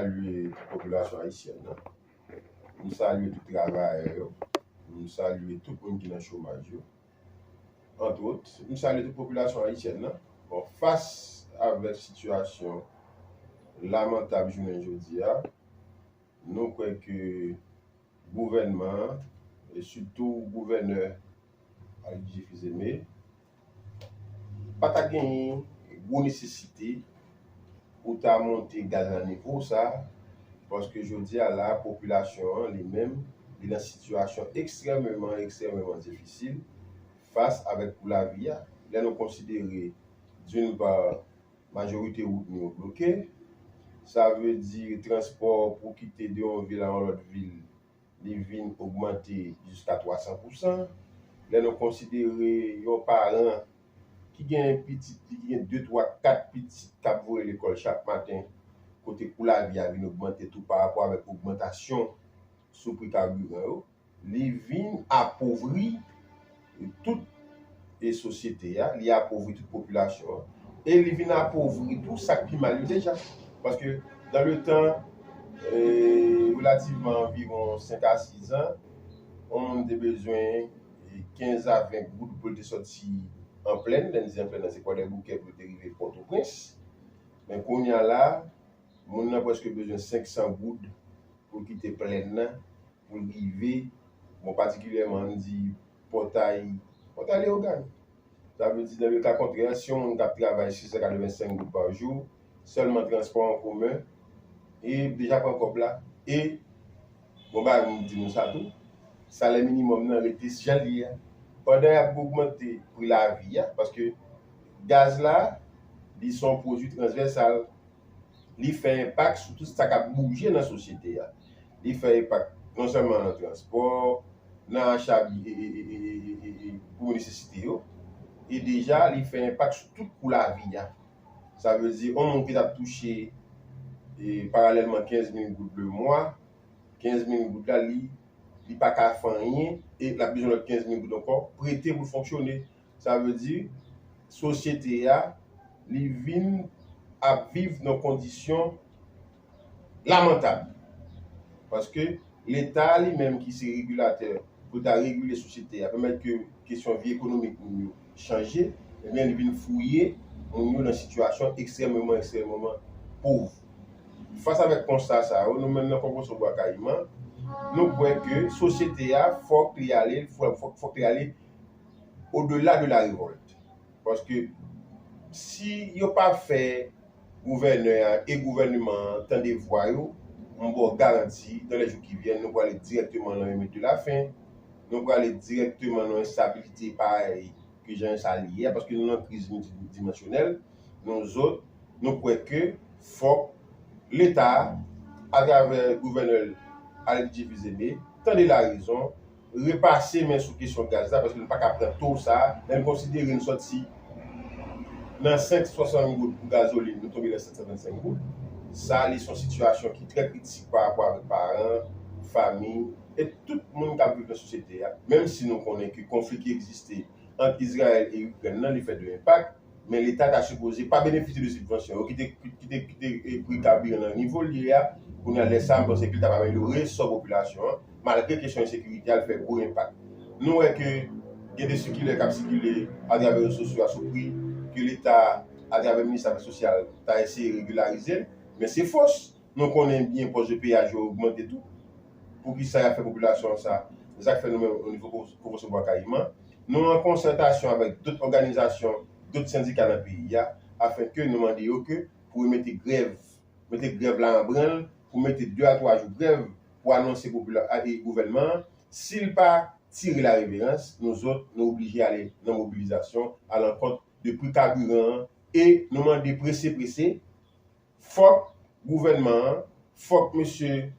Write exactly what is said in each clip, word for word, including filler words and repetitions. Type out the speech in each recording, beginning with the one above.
Salye tout popilasyon ayisyèn nan. M salye tout travayè yo. M salye tout moun ki nan chomaj yo. Antwot, m salye tout popilasyon ayisyèn nan. Bon, fas avèk sitiyasyon lamantab jounen jodi a, nou kwè ke gouvènman an, e sitou gouvènè Alidje Fils-Aimé, pa ta genyen gwo nesesite pou ta monte gaz nan nivo sa, paske jodi a la, popilasyon an li menm, li nan sitiyasyon ekstrèmeman, ekstrèmeman difisil fas avèk kou lavi a. Lè nou konsidere, d'une part, majorite wout nou yo bloke, sa vle di transpò pou kite de yon vil a yon lòt vil, li vin ogmante jiska twa san pousan. Lè nou konsidere yon paran ki gen pitit li, ki gen de, twa, kat pitit k ap voye lekòl chak maten, kote kou lavi a vin ogmante tou pa rapò avèk ogmantasyon sou pri kabiran yo, li vin apovri tout e sosyete a, li apovri tout popilasyon an, e li vin apovri tou sa k pi mal yo deja. Paske dans le temps, e, relativman anviwon senk a sis an, yon moun te bezwen e, kenz a ven goud pou l te sòti an plèn, lè n di an plèn nan se Kwadèboukè pou l te rive Pòtoprens. Men kounye a la, moun nan prèske bezwen senk san goud pou l kite plèn nan, pou l rive, bon, patikilyèman, ann di Pòtay, Pòtay Leyogàn. Sa vle di, nan le ka kontrè, si yon moun k ap travay sis san katrevensenk goud pa jou, sèlman transpò an komen, e deja pran kòb la, e, bon, bagay m di nou sa tou, salè minimòm nan rete jan l ye a. Pandan y ap ogmante pri lavi a, paske gaz la, li se yon pwodui transvèsal, li fè enpak sou tout sa k ap bouje nan sosyete a. Li fè enpak non sèlman nan transpò, nan acha bi- e- e- e- e- e- e- e- pou nesesite yo, e deja li fè enpak sou tout kou lavi a. Sa vle di, yon moun ki t ap touche e, paralèlman kenz mil goud le mwa, kenz mil goud la, li, li pa ka fè anyen, e l ap bezwen lòt kenz mil goud ankò, prete pou l fonksyone. Sa vle di, sosyete a, li vin ap viv nan kondisyon lamantab. Paske Leta li menm ki se regilatè pou ta regile sosyete a, pèmèt ke kesyon vi ekonomik moun yo chanje, ebyen, li vin fouye moun yo nan sitiyasyon ekstrèmeman, ekstrèmeman pòv. Fas avèk konsta sa yo, nou menm nan Konpozisyon Bwa Kayiman, nou kwè ke sosyete a, fòk li ale, fòk, fòk, fòk li ale au-delà de la révolte. Paske si yo pa fè gouvènè a e gouvènman an tande vwa yo, m ba w garanti, dans les jours qui viennent, nou prale dirèkteman nan yon mèt de la fen, nou prale dirèkteman nan yon enstabilite parèy ke jan sa li ye a, paske nou nan kriz miltidimansyonèl. Nou zòt, nou kwè ke fòk Leta, atravè gouvènè Alidje Fils-Aimé, tande larezon, repase men sou kesyon gaz la, paske nou pa ka pran to sa, lè n konsidere n sòti nan senk swasant goud pou gazolin, nou tonbe nan sèt san vennsenk goud. Sa, li se yon sitiyasyon ki trè kritik pa rapò avèk paran, fanmi, e tout moun k ap viv nan sosyete a. Menm si nou konnen ke konfli ki egziste ant Izrayèl e Ikrèn nan, li fè de enpak, men Leta ta sipoze pa benefisye de sibvansyon yo, kite, kite, kite, e, pri kabiran nan nivo l ye a. Kounye a, lè sa, m panse ke l t ap amelyore sò popilasyon an, malgre kesyon ensekirite a, l fè gwo enpak. Nou wè ke gen de sikilè k ap sikile atravè rezo sosyo a sou pri ke Leta, atravè Minis Afè Sosyal, ta eseye regilarize l, men se fos. Nou konnen byen pòs de peyaj yo ogmante tou. Poukisa y ap fè popilasyon an sa? Se sa k fè nou menm, o nivo Konpozisyon Bwa Kayiman, nou an konsètasyon avèk dòt òganizasyon, dòt sendika nan peyi a, afenke nou mande yo ke pou yo mete grèv, mete grèv la an branl, pou mete de a twa jou grèv, pou anonse popila- a, e gouvènman an, si l pa tire lareverans, nou zòt, nou oblije ale nan mobilizasyon alankont de pri kabiran an, e nou mande prese, prese, fòk gouvènman an, fòk mesye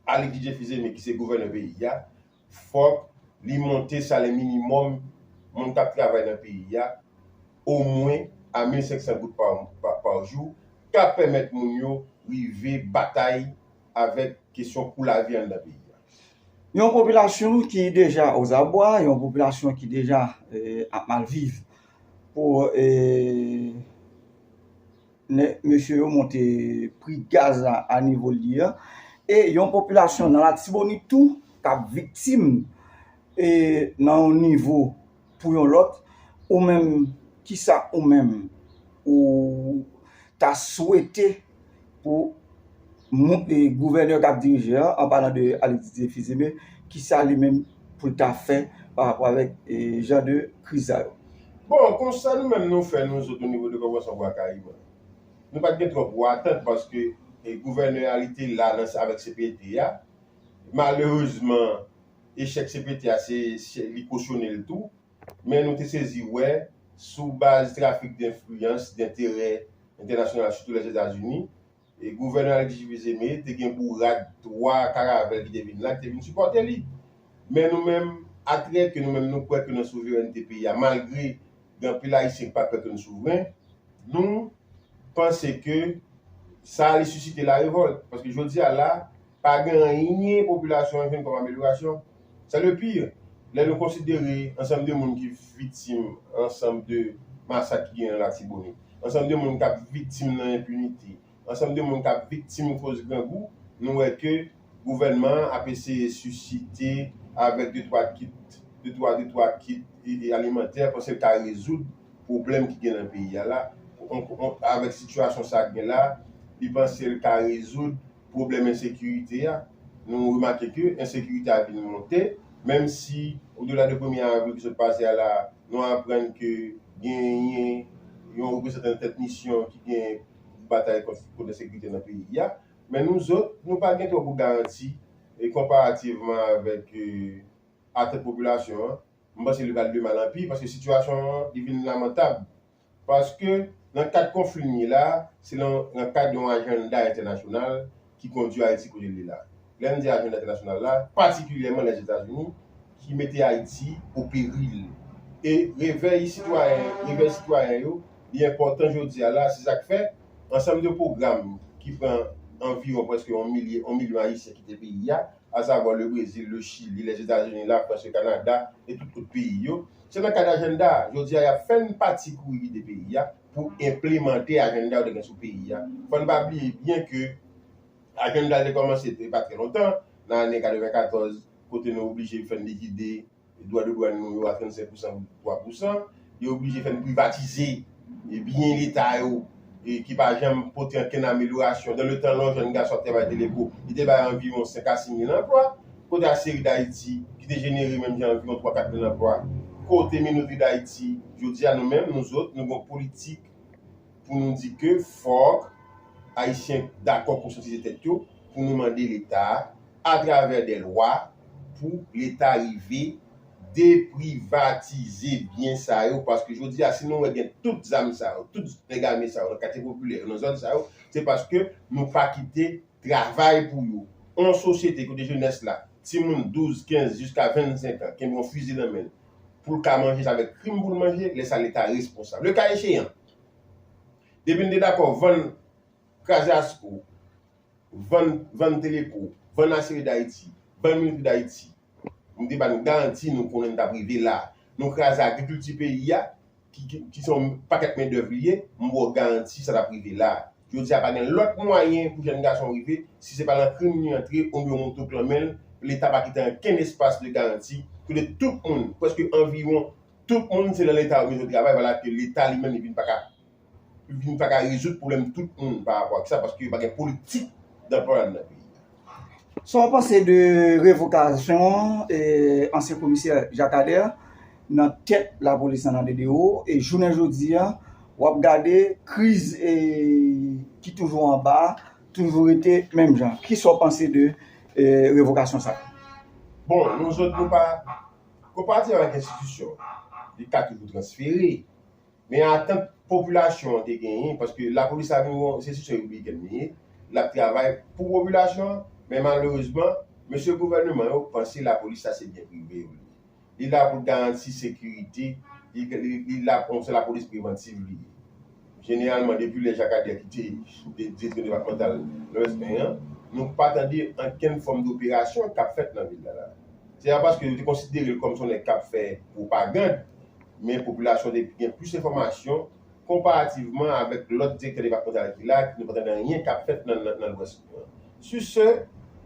Alidje Fils-Aimé, ki se gouvènè peyi a, fòk li monte salè minimòm moun k ap travay nan peyi a, omwen a mil senk san goud pa, pa, pa jou, k ap pèmèt moun yo rive batay avèk kesyon kou lavi anndan peyi a. Yon popilasyon ki deja ozabwa, yon popilasyon ki deja, e, ap mal viv. Pou, e, mesye yo monte pri gaz la a nivo l ye a. E yon popilasyon nan Latibonit tou k ap viktim e nan yon nivo pou yon lòt, ou menm, kisa ou menm ou ta swete pou moun, e, gouvènè k ap dirije a, an palan de Alex Didier Fils-Aimé, kisa li menm pou l ta fè pa rapò avèk e, jan de kriz sa yo? Bon, konsa nou menm nou fè nou zòt o nivo de Konvansyon Bwa Kayiman. Nou pa t gen twòp gwo atant paske e, gouvènè a li te la nan avèk C P T a. Malerezman, echèk C P T a se, se li kosyone l tou. Men nou te sezi wè sou baz trafik denfliyans, denterè entènasyonal, sitou Lèzetazini, e gouvènè Alex Didier Fils-Aimé te gen bourad twa karavèl ki te vin la, ki te vin sipòte li. Men nou menm, atrè ke nou menm nou kwè ke nan souverènte peyi a, malgre gen anpil Ayisyen ki pa kwè ke nou souvren, nou panse ke sa li sisite larevòlt. Paske jodi a la, pa gen anyen popilasyon an jwenn kòm amelyorasyon. Sa le pire, lè nou konsidere ansanm de moun ki viktim ansanm de masak ki gen nan Latibonit, ansanm de moun k ap viktim nan enpinite, ansanm de moun k ap viktim koz grangou, nou wè ke gouvènman an ap eseye sisite avèk de twa kit, de twa, de twa kit e, e alimantè, panse l ka rezoud pwoblèm ki gen nan peyi a la. On, on, avèk sitiyasyon sa k gen la, li panse l ka rezoud pwoblèm ensekirite a. Nou remake ke ensekirite a vin monte, menm si odela de premye avril ki sot pase a la, nou aprann ke genyen yon reprezantan tèt misyon ki gen batay kont, kont ensekirite nan peyi a. Men nou zòt, nou pa gen twòp garanti e konparativman avèk e, atant popilasyon an. M panse li pral de mal an pi paske sitiyasyon an li vin lamantab. Paske nan kad konfli n ye la, se nan, nan kad yon ajanda entènasyonal ki kondui Ayiti kote l ye la. Lè n di ajanda entènasyonal la, patikilyèman Lèzetazini, ki mete Ayiti o peril. E revèy sitwayen, revèy sitwayen yo, li enpòtan jodi a la, se sa k fè ansanm de pwogram ki pran anviwon prèske yon milye, yon milyon Ayisyen kite peyi a, asavwa le Brezil, le Chili, Lèzetazini, Lafrans, le Kanada e tout lòt peyi yo. Se nan kad ajanda a, jodi a y ap fè n pati kouri kite peyi a pou enplimante ajanda yo te gen sou peyi a. Fò n pa bliye byen ke ajanda a te kòmanse te pa trè lontan, nan ane katrevenkatòz, kote nou oblije fè n likide dwa de dwàn nou yo a trannsenk pousan pou twa pousan. Yo oblije fè n privatize e byen leta yo e ki pa janm pote ankenn amelyorasyon. Dan le tan la, yon jèn gason ap travay Teleco, li te bay anviwon senk a sis mil anplwa. Kote Aciérie d'Haïti, ki te jenere menm jan anviwon twa kat mil anplwa? Kote Minoterie d'Haïti? Jodi a, nou menm, nou zòt, nou gen yon politik pou nou di ke fòk Ayisyen dakò konsyantyize tèt yo pou nou mande Leta a, atravè de lwa, pou Leta rive deprivatize byen sa yo, paske jodi a, si nou wè gen tout zam sa yo, tout nèg ame sa yo nan katye popilè yo, nan zòn sa yo, se paske nou pa kite travay pou yo. Yon sosyete kote jenès la, timoun douz, kenz, jiska vennsenk an, kenbe yon fizi nan men l, pou l ka manje, sa vle krim pou l manje, lè sa Leta responsab. Le ka echeyan, depi n te dakò vann, kraze Asco, vann, vann Teleco, vann Aciérie d'Haïti, vann Minoterie d'Haïti, nou te ba nou garanti, nou konnen n t ap rive la. Nou kraze agrikilti peyi a, ki, ki, ki se yon pakèt mendèv li ye, m ba w garanti sa t ap rive la. Jodi a, pa gen lòt mwayen pou jèn gason rive, si se pa nan krim li antre, oubyen yon moto k nan men l, Leta pa kite ankenn espas de garanti, kote tout moun, prèske anviwon tout moun, se nan Leta yo bezwen travay, valab ke Leta li menm, li vin pa ka, li vin pa ka rezoud pwoblèm tout moun pa rapò ak sa, paske yo pa gen politik danplwa nan peyi a. Sa w panse de revokasyon e, ansyen komisè Jacques Ader nan tèt lapolis nan D D O, e jounen jodi a, w ap gade kriz e, ki toujou anba, toujou rete menm jan. Kisa w panse de e, revokasyon sa a? Bon, nou zòt, nou pa, konparativman avèk enstitisyon, li ka toujou transfere. Men atant popilasyon an te genyen, paske lapolis la vin yon enstitisyon repiblikèn li ye, l ap travay pou popilasyon an, men malerezman, mesye gouvènman yo panse lapolis la se byen prive yo li ye. Li la pou l garanti sekirite, li, li, li la, se lapolis prevantiv li ye. Jeneralman, depi lè Jacques Ader kite direksyon depatmantal Nòdwès en an, nou pa tande ankenn fòm doperasyon k ap fèt nan vil la la. Se pa paske yo te konsidere l kòm se yon nèg k ap fè pwopagann, men popilasyon te gen plis enfòmasyon konparativman avèk lòt direktè depatmantal ki la, ki nou pa tande anyen k ap fèt nan, nan, nan Lwès nou an. Sur ce,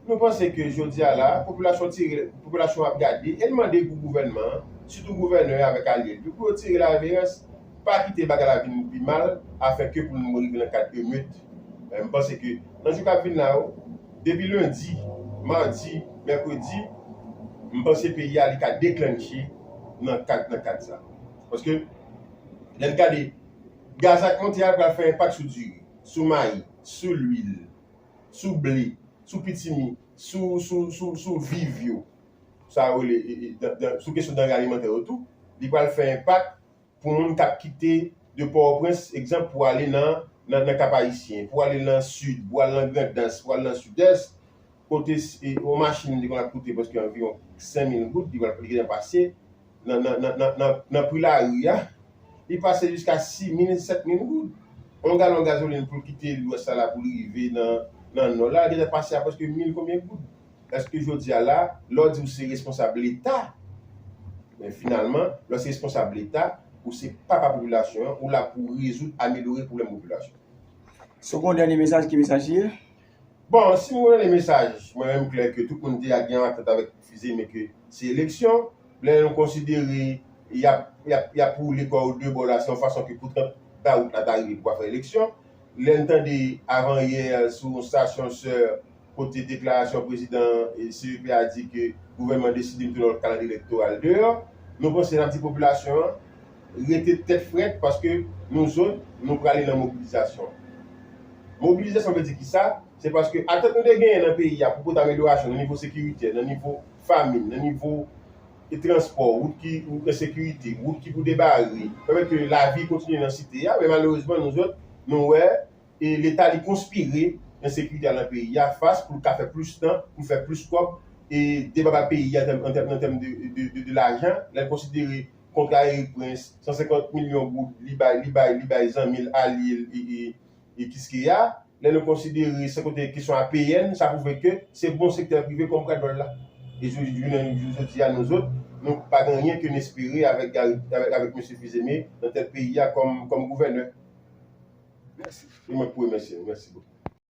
nou panse ke jodi a la, popilasyon tire, popilasyon ap gade, e l mande pou gouvènman an, sitou gouvènè avèk alye l yo, pou yo tire laverans, pa kite bagay la vin pi mal, afenke pou nou rive nan kad emet. Men m panse ke nan jou k ap vin la yo, depi lendi, madi, mèkredi, m panse peyi a li ka deklanche nan kad, nan kad sa. Paske, lè n gade, gaz ak monte a pral fè enpak sou diri, sou mayi, sou lwil, sou ble, sou pitimi, sou, sou, sou, sou viv yo. Sa yo rele, e, e, dan, dan, sou kesyon danre alimantè yo tou, li pral fè enpak pou moun k ap kite de Pòtoprens, egzanp, pou ale nan, nan, nan Kap Ayisyen, pou ale nan Sid, pou ale nan Grandans, pou ale nan Sidès, kote s-, e, yon machin te konn ap koute prèske anviwon senk mil goud, li pral, li gentan pase nan, nan, nan, nan, nan, nan pri lari a, li pase jiska sis mil, sèt mil goud. Yon galon gazolin pou l kite Lwès la, pou l rive nan, nan Nò la, li gentan pase a prèske mil konbyen goud. Èske jodi a la, lè w di w se responsab Leta, men finalman, lè w se responsab Leta, ou se papa popilasyon an, ou la pou rezoud, amelyore pwoblèm popilasyon. Si w gen yon dènye mesaj, ki mesaj li ye? Bon, si m gen yon dènye mesaj, mwen menm klè ke tout moun te gen yon atant avèk Fils-Aimé ke se eleksyon. Lè nou konsidere y ap, y ap, y ap woule kò yo de bò la, se yon fason ke pou trant dawout la ta rive pou pa fè eleksyon. Lè n tande avan yè sou yon stasyon sè kote deklarasyon prezidan, e, C E P a di ke gouvènman deside mete yon lòt kalandriye elektoral deyò, nou panse n ap di popilasyon an rete tèt frèt paske nou zòt, nou prale nan mobilizasyon. Mobilizasyon vle di kisa? Se paske atant nou te genyen nan peyi a pou pote amelyorasyon nan nivo sekiritè, nan nivo famin, nan nivo e transpò, wout ki, wout ensekirite, wout ki pou debare, pèmèt ke lavi kontinye nan site a, men malerezman, nou zòt, nou wè, e Leta li konspire ensekirite a nan peyi a fas pou l ka fè plis tan, pou l fè plis kòb, e debaba peyi a an tèm, an tèm, an tèm de, de, de, de lajan, lè n konsidere kontra Erik Prince, san senkant milyon goud, li bay, li bay, li bay zanmi l, alye l, e, e, e Kiskeya. Lè nou konsidere, san konte kesyon A P N, sa pwouve ke se bon sektè prive kòm pral dòl la. E jou, jounen jou jodi a, nou zòt, nou pa gen anyen ke n espere avèk Gary, avèk, avèk mesye Fils-Aimé nan tèt peyi a kòm, kòm gouvènè. Mèsi. E mwen k pou remèsye nou. Mèsi bokou.